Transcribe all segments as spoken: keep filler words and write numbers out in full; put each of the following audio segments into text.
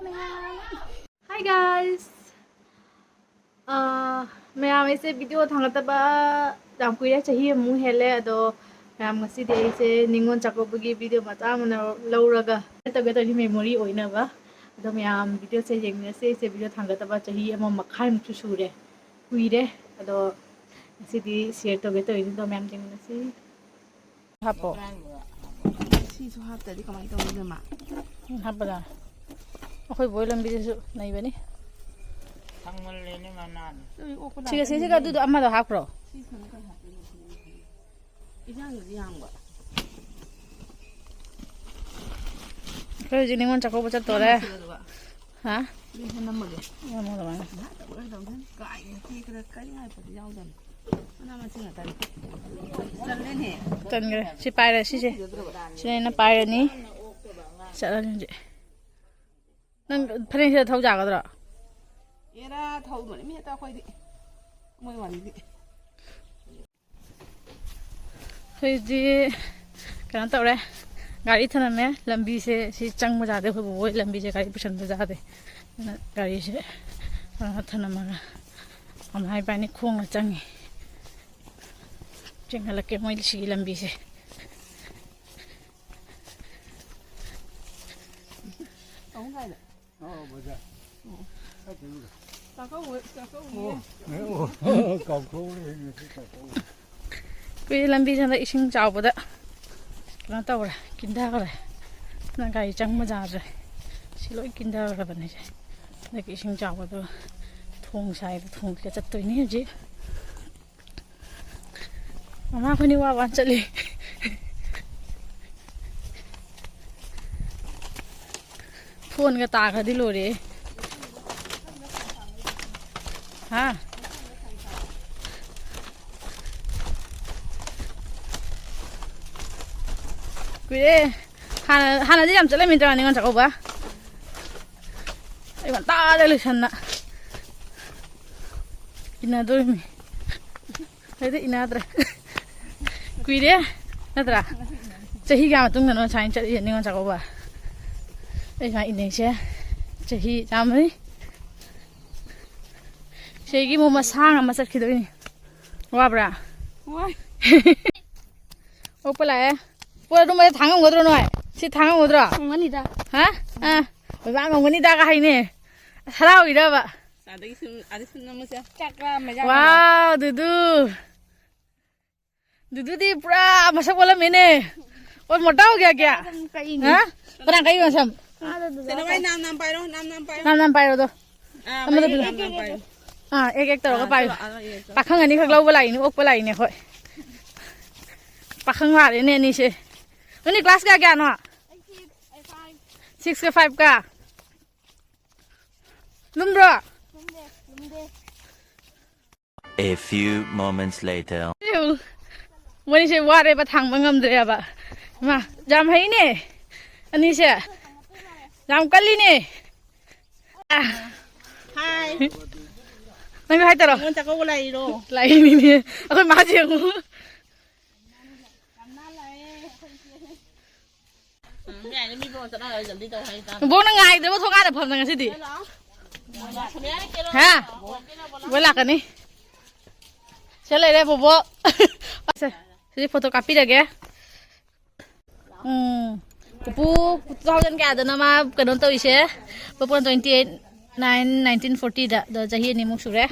Hi guys. ꯑꯥ, ꯃꯌꯥꯝ, ꯑꯩꯁꯦ video ꯊꯥꯡꯒꯠꯇꯕ ꯌꯥꯝ ꯀꯨꯏꯔꯦ, ꯆꯍꯤ ꯑꯃꯃꯨꯛ ꯍꯦꯜꯂꯦ꯫ ꯑꯗꯣ ꯃꯌꯥꯝ, ꯉꯁꯤꯗꯤ ꯑꯩꯁꯦ ꯅꯤꯉꯣꯜ ꯆꯥꯛꯀꯧꯕꯒꯤ ꯚꯤꯗꯤꯑꯣ ꯃꯆꯥ ꯑꯃ ꯂꯧꯔꯒ ꯇꯧꯒꯦ ꯇꯧꯔꯤ, ꯃꯦꯃꯣꯔꯤ ꯑꯣꯏꯅꯕ꯫ ꯑꯗꯣ ꯃꯌꯥꯝ, ꯚꯤꯗꯤꯑꯣꯁꯦ ꯌꯦꯡꯃꯤꯟꯅꯁꯦ꯫ ꯑꯩꯁꯦ ꯚꯤꯗꯤꯑꯣ ꯊꯥꯡꯒꯠꯇꯕ ꯆꯍꯤ ꯑꯃ ꯃꯈꯥꯏꯃꯨꯛꯁꯨ ꯁꯨꯔꯦ, ꯀꯨꯏꯔꯦ꯫ ꯑꯗꯣ ꯉꯁꯤꯗꯤ ꯁꯤꯌꯔ ꯇꯧꯒꯦ ꯇꯧꯔꯤꯅꯤ꯫ ꯑꯗꯣ ꯃꯌꯥꯝ ꯌꯦꯡꯃꯤꯟꯅꯁꯦ꯫ ꯍꯥꯞꯄꯣ꯫ ꯁꯤꯁꯨ ꯍꯥꯞꯇꯗꯤ ꯀꯃꯥꯏꯅ ꯇꯧꯅꯤ, ꯏꯕꯦꯝꯃ? ꯎꯝ, ꯍꯥꯞꯄꯗ꯫ ꯑꯩꯈꯣꯏ ꯕꯣꯏ ꯂꯝꯕꯤꯗꯁꯨ ꯂꯩꯕꯅꯤ꯫ ꯁꯪꯃꯜꯂꯦꯅꯦ ꯃꯅꯥꯗꯣ꯫ ꯁꯤꯒ, ꯁꯤꯒ ꯑꯗꯨꯗꯣ ꯑꯃꯗꯣ ꯍꯥꯞꯈ꯭ꯔꯣ꯫ ꯁꯤꯁꯤꯅ ꯀꯩ ꯍꯥꯞꯇꯣꯏꯅꯣ ꯁꯤꯗꯤ? ꯏꯟꯖꯥꯡꯗꯨꯗꯤ ꯌꯥꯡꯕ꯫ ꯑꯩꯈꯣꯏ ꯍꯧꯖꯤꯛ ꯅꯤꯉꯣꯜ ꯆꯥꯛꯀꯧꯕ ꯆꯠꯇꯣꯔꯦ꯫ ꯅꯝꯃꯁꯤꯔ ꯑꯗꯨꯒ? ꯍꯥ? ꯑꯗꯨꯗꯤ ꯅꯝꯃꯒꯦ꯫ ꯅꯝꯃꯣ ꯑꯗꯨꯃꯥꯏꯅ꯫ ꯉꯥꯏꯍꯥꯛ ꯇꯧꯔ ꯇꯧꯗꯣꯏꯅꯤ꯫ ꯀꯥꯏꯗꯅ ꯇꯦꯛꯈ꯭ꯔꯦ, ꯀꯔꯤ ꯉꯥꯏ ꯄꯣꯠꯇꯤ ꯌꯥꯎꯗꯕꯅꯤ꯫ ꯃꯅꯥ ꯃꯁꯤꯡ ꯉꯥꯛꯇꯅꯤ꯫ ꯆꯜꯂꯦꯅꯦ꯫ ꯆꯟꯈ꯭ꯔꯦ꯫ ꯁꯤ ꯄꯥꯏꯔꯦ, ꯁꯤꯁꯦ꯫ ꯐꯖꯗ꯭ꯔꯣ? ꯁꯤꯅ ꯑꯩꯅ ꯄꯥꯏꯔꯅꯤ꯫ ꯆꯠꯂꯅꯤ ꯍꯧꯖꯤꯛ꯫ ꯅꯪ ꯐꯅꯦꯛꯁꯤꯗ ꯊꯧ ꯌꯥꯒꯗ꯭ꯔꯣ? ꯑꯦꯔꯥ, ꯊꯧꯗꯣꯔꯤꯃꯤ ꯍꯦꯛꯇ ꯑꯩꯈꯣꯏꯗꯤ꯫ ꯃꯣꯏ ꯋꯥꯔꯤꯗꯤ꯫ ꯑꯩꯈꯣꯏꯗꯤ ꯀꯩꯅꯣ ꯇꯧꯔꯦ, ꯒꯥꯔꯤ ꯊꯅꯝꯃꯦ꯫ ꯂꯝꯕꯤꯁꯦ ꯁꯤ ꯆꯪꯕ ꯌꯥꯗꯦ, ꯑꯩꯈꯣꯏ ꯕꯣꯕꯣꯏ ꯂꯝꯕꯤꯁꯦ ꯒꯥꯔꯤ ꯄꯨꯁꯟꯕ ꯌꯥꯗꯦ꯫ ꯑꯗꯨꯅ ꯒꯥꯔꯤꯁꯦ ꯀꯩꯅꯣ ꯊꯅꯝꯃꯒ ꯑꯃ ꯏꯕꯥꯅꯤ ꯈꯣꯡꯅ ꯆꯪꯉꯤ꯫ ꯆꯦꯟꯈꯠꯂꯛꯀꯦ ꯃꯣꯏ ꯁꯤꯒꯤ ꯂꯝꯕꯤꯁꯦ꯫ ꯑꯍꯨꯝ ꯀꯥꯏꯗ? ꯑꯣ, ꯕꯖꯥꯔ꯫ ꯑꯣ꯫ ꯆꯥꯛꯀꯧꯕ, ꯆꯥꯛꯀꯧꯕ꯫ ꯑꯣ, ꯑꯣ, ꯀꯥꯎꯊꯣꯛꯎꯔꯦ, ꯉꯁꯤ ꯆꯥꯛꯀꯧꯕ꯫ ꯑꯩꯈꯣꯏ ꯂꯝꯕꯤꯁꯦ ꯍꯟꯗꯛ ꯏꯁꯤꯡ ꯆꯥꯎꯕꯗ ꯀꯩꯅꯣ ꯇꯧꯔꯦ, ꯀꯤꯟꯊꯈ꯭ꯔꯦ꯫ ꯑꯗꯨꯅ ꯒꯥꯔꯤ ꯆꯪꯕ ꯌꯥꯗ꯭ꯔꯦ꯫ ꯁꯤ ꯂꯣꯏ ꯀꯤꯟꯊꯈ꯭ꯔꯕꯅꯦ ꯁꯦ꯫ ꯍꯟꯗꯛꯀꯤ ꯏꯁꯤꯡ ꯆꯥꯎꯕꯗꯣ ꯊꯣꯡ ꯁꯥꯏꯕ, ꯊꯣꯡꯁꯤꯗ ꯆꯠꯇꯣꯏꯅꯤ ꯍꯧꯖꯤꯛ꯫ ꯃꯃꯥ ꯑꯩꯈꯣꯏꯅꯤ ꯋꯥ ꯋꯥ ꯆꯠꯂꯤ꯫ ꯐꯣꯟꯒ ꯇꯥꯈ꯭ꯔꯗꯤ ꯂꯣꯏꯔꯦ꯫ ꯍꯥ? ꯀꯨꯏꯔꯦ꯫ ꯍꯥꯟꯅ, ꯍꯥꯟꯅꯗꯤ ꯌꯥꯝ ꯆꯠꯂꯝꯃꯤꯗ꯭ꯔꯥ ꯅꯤꯉꯣꯜ ꯆꯥꯛꯀꯧꯕ? ꯑꯩ ꯉꯟꯇꯥꯗ ꯂꯣꯏꯁꯟꯅ ꯏꯟꯅꯗꯣꯔꯤꯃꯤ꯫ ꯍꯦꯛꯇ ꯏꯟꯅꯗ꯭ꯔꯦ꯫ ꯀꯨꯏꯔꯦ, ꯅꯠꯇ꯭ꯔꯥ? ꯆꯍꯤ ꯀꯌꯥ ꯃꯇꯨꯡꯗꯅꯣ ꯁꯨꯃꯥꯏꯅ ꯆꯠꯂꯤꯁꯦ ꯅꯤꯉꯣꯜ ꯆꯥꯛꯀꯧꯕ? ꯑꯩ ꯁꯨꯃꯥꯏꯅ ꯏꯟꯅꯩꯁꯦ꯫ ꯆꯍꯤ ꯆꯥꯝꯃꯔꯤ꯫ ꯁꯤꯒꯤ ꯑꯃꯨꯛ ꯃꯁꯥꯡ ꯑꯃ ꯆꯠꯈꯤꯗꯣꯏꯅꯤ꯫ ꯋꯥꯕ꯭ꯔꯥ? ꯋꯥꯏ꯫ ꯑꯣꯛꯄ ꯂꯥꯛꯑꯦ꯫ ꯄꯣꯠ ꯑꯗꯨꯝꯕꯗ ꯊꯥꯡꯉꯝꯒꯗ꯭ꯔꯣ ꯅꯣꯏ? ꯁꯤ ꯊꯥꯡꯉꯝꯒꯗ꯭ꯔꯣ? ꯉꯝꯒꯅꯤꯗ꯫ ꯍꯥ? ꯑꯥ꯫ ꯕꯕꯥ ꯉꯝꯒꯅꯤꯗꯒ ꯍꯥꯏꯅꯦ꯫ ꯑꯁ, ꯍꯔꯥꯎꯔꯤꯔꯕ? ꯑꯗꯒꯤ ꯁꯨꯝ, ꯑꯗꯩ ꯁꯨꯝ ꯅꯝꯃꯁꯦ꯫ ꯆꯥꯛ ꯂꯥꯝꯃꯦ, ꯆꯥꯛ ꯂꯥꯝꯃꯦ꯫ ꯋꯥꯎ, ꯗꯨꯗꯨ꯫ ꯗꯨꯗꯨꯗꯤ ꯄꯨꯔꯥ ꯃꯁꯛ ꯑꯣꯜꯂꯝꯃꯦꯅꯦ꯫ ꯑꯣ, ꯃꯣꯇꯥꯎ ꯀꯌꯥ ꯀꯌꯥ? ꯑꯗꯨꯝ ꯀꯛꯏꯅꯦ꯫ ꯍꯥ? ꯀꯅꯥ ꯀꯛꯏꯅꯣ ꯁꯝ? ꯑꯥꯗ ꯗꯨꯗꯨ ꯁꯦ, ꯅꯃꯥꯏ ꯀꯛ-, ꯅꯥꯝ ꯅꯥꯝ ꯄꯥꯏꯔꯣ, ꯅꯥꯝ ꯅꯥꯝ ꯄꯥꯏꯔꯣ꯫ ꯅꯥꯝ ꯅꯥꯝ ꯄꯥꯏꯔꯣꯗꯣ꯫ ꯑꯥ, ꯑꯃꯗ ꯃꯌꯦꯛ ꯄꯤꯔꯣ꯫ ꯅꯥꯝ ꯅꯥꯝ ꯄꯥꯏꯔꯣ꯫ ꯑꯥ, ꯑꯦꯛ ꯑꯦꯛ ꯇꯧꯔꯒ ꯑꯥ, ꯄꯥꯏꯌꯨ꯫ ꯆꯠꯂꯣ, ꯑꯥ, ꯑꯦꯛ ꯆꯠꯂꯣ꯫ ꯄꯥꯈꯪ ꯑꯅꯤꯈꯛ ꯂꯧꯕ ꯂꯥꯛꯏꯅꯦ, ꯑꯣꯛꯄ ꯂꯥꯛꯏꯅꯦ ꯑꯩꯈꯣꯏ꯫ ꯄꯥꯈꯪ ꯃꯥꯜꯂꯦꯅꯦ ꯑꯅꯤꯁꯦ꯫ ꯅꯪꯗꯤ class ꯀꯌꯥ ꯀꯌꯥꯅꯣ? ꯑꯩ six, ꯑꯩ five꯫ Six ꯀ five ꯀ? ꯂꯨꯝꯕ꯭ꯔꯣ? ꯂꯨꯝꯗꯦ, ꯂꯨꯝꯗꯦ꯫ A few moments later. ꯃꯣꯏꯁꯦ ꯋꯥꯔꯦꯕ, ꯊꯥꯡꯕ ꯉꯝꯗ꯭ꯔꯦꯕ꯫ ꯏꯃꯥ, ꯌꯥꯝ ꯍꯩꯅꯦ ꯑꯅꯤꯁꯦ, ꯌꯥꯝ ꯀꯜꯂꯤꯅꯦ꯫ ꯑꯥ꯫ ꯍꯥꯏ꯫ ꯅꯪꯁꯨ ꯍꯥꯏ ꯇꯧꯔꯣ꯫ ꯅꯤꯉꯣꯜ ꯆꯥꯛꯀꯧꯕ ꯂꯥꯛꯏꯔꯣ? ꯂꯥꯛꯏꯅꯤꯅꯦ꯫ ꯑꯩꯈꯣꯏ ꯃꯥꯁꯦ ꯌꯦꯡꯉꯨ꯫ ꯎꯝ, ꯌꯥꯏꯅꯦ, ꯃꯤ ꯕꯣꯟ ꯆꯠꯅꯔ ꯖꯜꯗꯤ ꯇꯧ ꯍꯥꯏ ꯇꯥꯕ꯫ ꯕꯣꯛꯅ ꯉꯥꯏꯗꯕ ꯊꯣꯡꯒꯥꯟꯗ ꯐꯝꯗꯅ ꯉꯁꯤꯗꯤ꯫ ꯍꯥ? ꯕꯣꯛ ꯂꯥꯛꯀꯅꯤ꯫ ꯁꯤꯗ ꯂꯩꯔꯦ ꯕꯣꯕꯣꯛ꯫ ꯁꯦ, ꯁꯤꯗꯤ photo ꯀꯥꯞꯄꯤꯔꯒꯦ꯫ ꯎꯝ꯫ ꯄꯨꯄꯨ two thousand ꯀꯌꯥꯗꯅꯣ ꯃꯥ ꯀꯩꯅꯣ ꯇꯧꯔꯤꯁꯦ? ꯄꯣꯛꯄꯅ twenty eight nine nineteen forty ꯗ꯫ ꯑꯗꯣ ꯆꯍꯤ ꯑꯅꯤꯃꯨꯛ ꯁꯨꯔꯦ꯫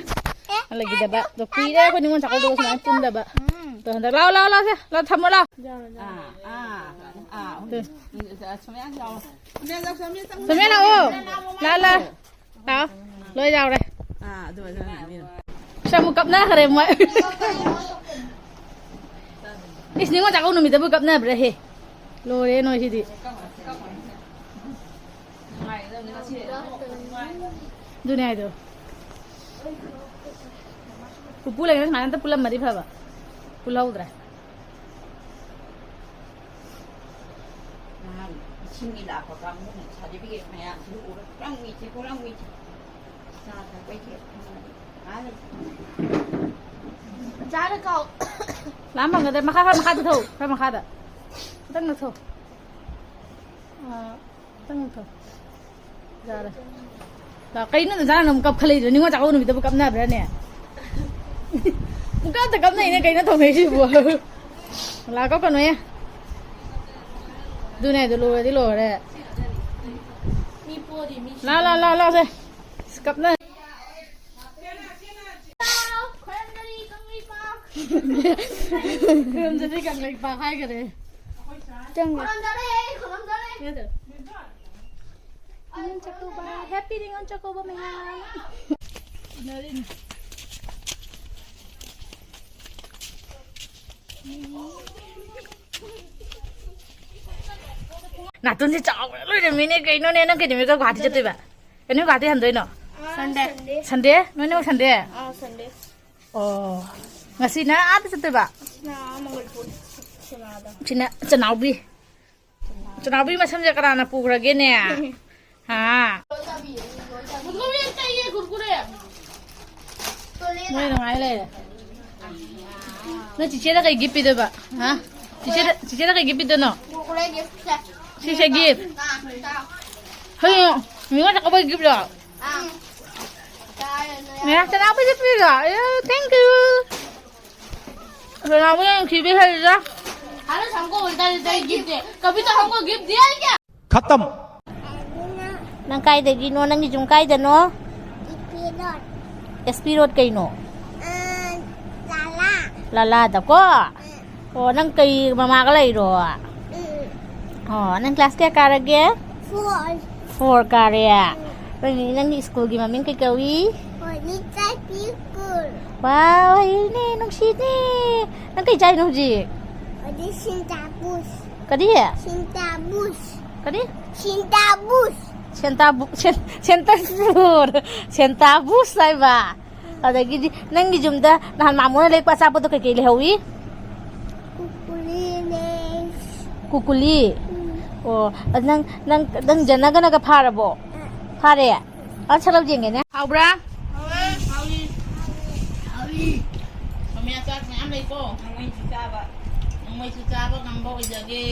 ꯂꯩꯈꯤꯗꯕ꯫ ꯑꯗꯣ ꯀꯨꯏꯔꯦ ꯑꯩꯈꯣꯏ ꯅꯤꯉꯣꯜ ꯆꯥꯛꯀꯧꯕꯒ ꯁꯨꯃꯥꯏꯅ ꯄꯨꯟꯗꯕ꯫ ꯑꯗꯣ ꯍꯟꯗꯛ ꯂꯥꯛꯑꯣ, ꯂꯥꯛꯑꯣ, ꯂꯥꯛꯑꯣ ꯁꯦ꯫ ꯂꯥꯛꯑꯣ, ꯊꯝꯃꯣ ꯂꯥꯛꯑꯣ꯫ ꯑꯥ, ꯑꯥ, ꯑꯥ, ꯎꯝ, ꯎꯝ, ꯁꯣꯃꯤꯌꯥꯁꯨ ꯌꯥꯎꯔꯣ꯫ ꯁꯣꯃꯤꯌꯥ ꯂꯥꯛꯑꯣ꯫ ꯂꯥꯛꯑꯣ, ꯂꯥꯛꯑꯣ꯫ ꯂꯥꯛꯑꯣ꯫ ꯂꯣꯏ ꯌꯥꯎꯔꯦ꯫ ꯑꯥ, ꯑꯗꯨ, ꯑꯗꯨ, ꯑꯗꯨ꯫ ꯁꯤ ꯑꯃꯨꯛ ꯀꯞꯅꯈ꯭ꯔꯦ ꯃꯣꯏ꯫ ꯏꯁ, ꯅꯤꯉꯣꯜ ꯆꯥꯛꯀꯧ ꯅꯨꯃꯤꯠꯇꯕꯨ ꯀꯞꯅꯕ꯭ꯔꯥ ꯍꯦ? ꯂꯣꯏꯔꯦ ꯅꯣꯏꯁꯤꯗꯤ꯫ ꯑꯗꯨꯅꯦ ꯍꯥꯏꯗꯣ꯫ ꯄꯨꯄꯨ ꯂꯩꯔꯤꯉꯩ ꯁꯨꯃꯥꯏꯅ ꯑꯝꯇ ꯄꯨꯜꯂꯝꯃꯗꯤ ꯐꯕ꯫ ꯄꯨꯜꯍꯧꯗ꯭ꯔꯦ꯫ ꯅꯍꯥꯟ ꯏꯁꯤꯡꯒꯤ ꯂꯥꯛꯄ ꯀꯥꯡꯕꯨꯅ certificate ꯃꯌꯥꯝꯁꯤ ꯎꯔ ꯄꯨꯔꯥ ꯎꯏꯊꯦ, ꯄꯨꯔꯥ ꯎꯏꯊꯦ꯫ ꯆꯥ ꯊꯛꯄꯩ ꯈꯦꯞ ꯊꯝꯃꯗꯤ꯫ ꯑꯥ ꯂꯩ꯫ ꯆꯥꯔ ꯀꯥꯎ꯫ ꯂꯥꯝ ꯐꯪꯒꯗ꯭ꯔꯦ꯫ ꯃꯈꯥ, ꯈꯔ ꯃꯈꯥꯗ ꯊꯧ, ꯈꯔ ꯃꯈꯥꯗ꯫ ꯈꯤꯇꯪ ꯅꯛꯊꯧ꯫ ꯑꯥ, ꯈꯤꯇꯪ ꯅꯛꯊꯧ꯫ ꯌꯥꯔꯦ꯫ ꯂꯥ, ꯀꯩꯅꯣ ꯅꯆꯥꯅ ꯑꯃꯨꯛ ꯀꯞꯈꯠꯂꯛꯏꯗꯣ? ꯅꯤꯉꯣꯜ ꯆꯥꯛꯀꯧꯕ ꯅꯨꯃꯤꯠꯇꯕꯨ ꯀꯞꯅꯕ꯭ꯔꯥꯅꯦ? ꯄꯨꯡꯀꯞꯇ ꯀꯞꯅꯩꯅꯦ, ꯀꯩꯅꯣ ꯇꯧꯅꯩꯁꯤꯕꯨ? ꯂꯥ, ꯀꯞꯀꯅꯨꯍꯦ꯫ ꯑꯗꯨꯅꯦ, ꯑꯗꯨ ꯂꯣꯏꯔꯗꯤ ꯂꯣꯏꯔꯦ꯫ ꯂꯥ, ꯂꯥ, ꯂꯥ, ꯂꯥ, ꯁꯦ꯫ ꯑꯁ, ꯀꯞꯅ-, ꯈꯨꯔꯨꯝꯖꯔꯤ ꯀꯪꯂꯩꯄꯥꯛ ꯍꯥꯏꯈꯔꯦ꯫ ꯆꯪꯉꯦ꯫ ꯅꯤꯉꯣꯜ ꯆꯥꯛꯀꯧꯕ, happy ꯅꯤꯉꯣꯜ ꯆꯥꯛꯀꯧꯕ ꯃꯌꯥꯝ꯫ ꯅꯥꯇꯣꯟꯁꯦ ꯆꯥꯎꯕꯅ ꯂꯣꯏꯔꯝꯃꯤꯅꯦ꯫ ꯀꯩꯅꯣꯅꯦ, ꯅꯪ ꯀꯩ ꯅꯨꯃꯤꯠꯇ ꯒꯨꯍꯥꯇꯤ ꯆꯠꯇꯣꯏꯕ? ꯀꯩ ꯅꯨꯃꯤꯠ ꯒꯨꯍꯥꯇꯤ ꯍꯟꯗꯣꯏꯅꯣ? ꯑꯥ, Sunday꯫ Sunday? ꯅꯣꯏꯅꯤꯃꯛ Sunday? ꯑꯥ, Sunday꯫ ꯑꯣ, ꯉꯁꯤꯅ ꯑꯥꯗ ꯆꯠꯇꯣꯏꯕ? ꯉꯁꯤꯅ ꯑꯥ ꯃꯪꯒꯣꯜꯄꯨꯔ ꯁꯤꯅꯥꯗ꯫ ꯁꯤꯅ ꯆꯅꯥꯎꯕꯤ꯫ ꯆꯅꯥꯎꯕꯤ ꯃꯁꯝꯁꯦ ꯀꯅꯥꯅ ꯄꯨꯈ꯭ꯔꯒꯦꯅꯦ? ꯍꯥ? ꯃꯣꯏ ꯅꯨꯡꯉꯥꯏ ꯂꯩꯔꯦ꯫ ꯅꯣꯏ ꯆꯤꯆꯦꯗ ꯀꯩ gift ꯄꯤꯗꯣꯏꯕ? ꯍꯥ? ꯆꯤꯆꯦꯗ, ꯆꯤꯆꯦꯗ ꯀꯩ gift ꯄꯤꯗꯣꯏꯅꯣ? ꯁꯤꯁꯦ gift꯫ ꯍꯌꯦꯡ ꯅꯤꯉꯣꯜ ꯆꯥꯛꯀꯧꯕꯒꯤ gift ꯂꯣ? ꯃꯌꯥꯝ ꯆꯅꯥꯎꯕꯤꯁꯦ ꯄꯤꯔꯣ? ꯑꯦ, thank you꯫ ꯆꯅꯥꯎꯕꯤ ꯅꯨꯡꯁꯤꯕꯤ ꯍꯦꯜꯂꯤꯗ꯫ अरे हमको उल्टा देता है गिफ्ट दे। कभी तो हमको गिफ्ट दिया है क्या? खत्म। ꯅꯪ ꯀꯥꯏꯗꯒꯤꯅꯣ? ꯅꯪꯒꯤ ꯌꯨꯝ ꯀꯥꯏꯗꯅꯣ? ꯏꯄꯤ ꯔꯣꯗ꯫ ꯑꯦꯁ ꯄꯤ ꯔꯣꯗ ꯀꯩꯅꯣ? ꯑ, ꯂꯥꯂꯥ꯫ ꯂꯥꯂꯥꯗꯀꯣ? ꯑ꯫ ꯑꯣ, ꯅꯪ ꯀꯩ ꯃꯃꯥꯒ ꯂꯩꯔꯣ? ꯎꯝ꯫ ꯑꯣ, ꯅꯪ ꯀ꯭ꯂꯥꯁ ꯀꯌꯥ ꯀꯥꯔꯒꯦ? ꯐꯣꯔ꯫ ꯐꯣꯔ ꯀꯥꯔꯦ? ꯎꯝ꯫ ꯅꯪ, ꯅꯪꯒꯤ ꯁ꯭ꯀꯨꯜꯒꯤ ꯃꯃꯤꯡ ꯀꯩ ꯀꯧꯏ? Holi child school. ꯋꯥꯎ, ꯍꯩꯅꯦ, ꯅꯨꯡꯁꯤꯅꯦ꯫ ꯅꯪ ꯀꯩ ꯆꯥꯏꯅꯣ ꯍꯧꯖꯤꯛ? ꯍꯧꯖꯤꯛ ꯁꯤꯟꯇꯥꯕꯨꯁ꯫ ꯀꯔꯤ? ꯁꯤꯟꯇꯥꯕꯨꯁ꯫ ꯀꯔꯤ? ꯁꯤꯟꯇꯥꯕꯨꯁ꯫ ꯁꯦꯟꯇꯥꯕꯨ-, ꯁꯦꯟ-, ꯁꯦꯟꯇꯔ ꯐ꯭ꯂꯣꯔ꯫ ꯁꯦꯟꯇꯥꯕꯨꯁ ꯍꯥꯏꯕ꯫ ꯑꯗꯒꯤꯗꯤ ꯅꯪꯒꯤ ꯌꯨꯝꯗ ꯅꯍꯥꯟ ꯃꯥꯃꯣꯅ ꯂꯩꯔꯛꯄ ꯑꯆꯥꯄꯣꯠꯇꯣ ꯀꯩꯀꯩ ꯂꯩꯍꯧꯏ? ꯀꯨꯀꯨꯂꯤ ꯂꯩ꯫ ꯀꯨꯀꯨꯂꯤ? ꯎꯝ꯫ ꯑꯣ, ꯑꯗꯨ ꯅꯪ, ꯅꯪ, ꯅꯪ ꯖꯅꯒꯅꯒ ꯐꯥꯔꯕꯣ? ꯑ꯫ ꯐꯥꯔꯦ? ꯑ, ꯁꯛꯂꯧ ꯌꯦꯡꯒꯦꯅꯦ꯫ ꯍꯥꯎꯕ꯭ꯔꯥ? ꯍꯥꯎꯋꯦ꯫ ꯍꯥꯎꯏ꯫ ꯍꯥꯎꯏ꯫ ꯃꯃꯤꯌꯥ ꯆꯥꯛ ꯃꯌꯥꯝ ꯂꯩꯀꯣ꯫ ꯅꯣꯡꯃꯩꯁꯨ ꯆꯥꯕ꯫ ꯅꯣꯡꯃꯩꯁꯨ ꯆꯥꯕ ꯉꯝꯕ ꯑꯣꯏꯖꯒꯦ꯫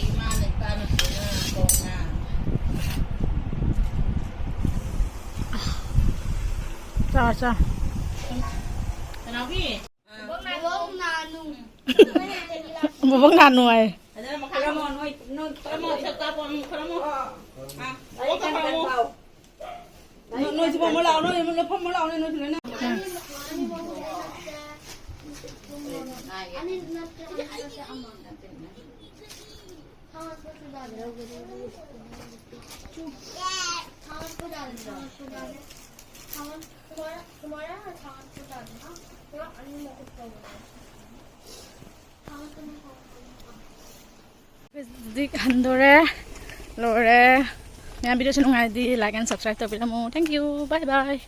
ꯏꯃꯥꯅ ꯏꯄꯥꯅ ꯄꯨꯔꯒ ꯀꯣꯡꯅ꯫ ꯆꯥ, ꯆꯥ꯫ ꯕꯣꯕꯣꯛ ꯅꯥꯅꯨ ꯍꯥꯏ꯫ ꯅꯣꯏ, ꯅꯣꯏꯁꯨ ꯐꯝꯃꯣ ꯂꯥꯛꯑꯣ, ꯅꯣꯏ ꯐꯝꯃꯣ ꯂꯥꯛꯑꯣ, ꯅꯣꯏ, ꯅꯣꯏ ꯐꯝꯃꯣ ꯂꯥꯛꯑꯣ, ꯅꯣꯏ, ꯅꯣꯏ ꯐꯝꯃꯣ ꯂꯥꯛꯑꯣ꯫ ꯍꯧꯖꯤꯛ ꯍꯟꯗꯣꯔꯦ꯫ ꯂꯣꯏꯔꯦ꯫ ꯃꯌꯥꯝ videoꯁꯦ ꯅꯨꯡꯉꯥꯏꯔꯗꯤ like and subscribe ꯇꯧꯕꯤꯔꯝꯃꯣ꯫ Thank you, bye bye꯫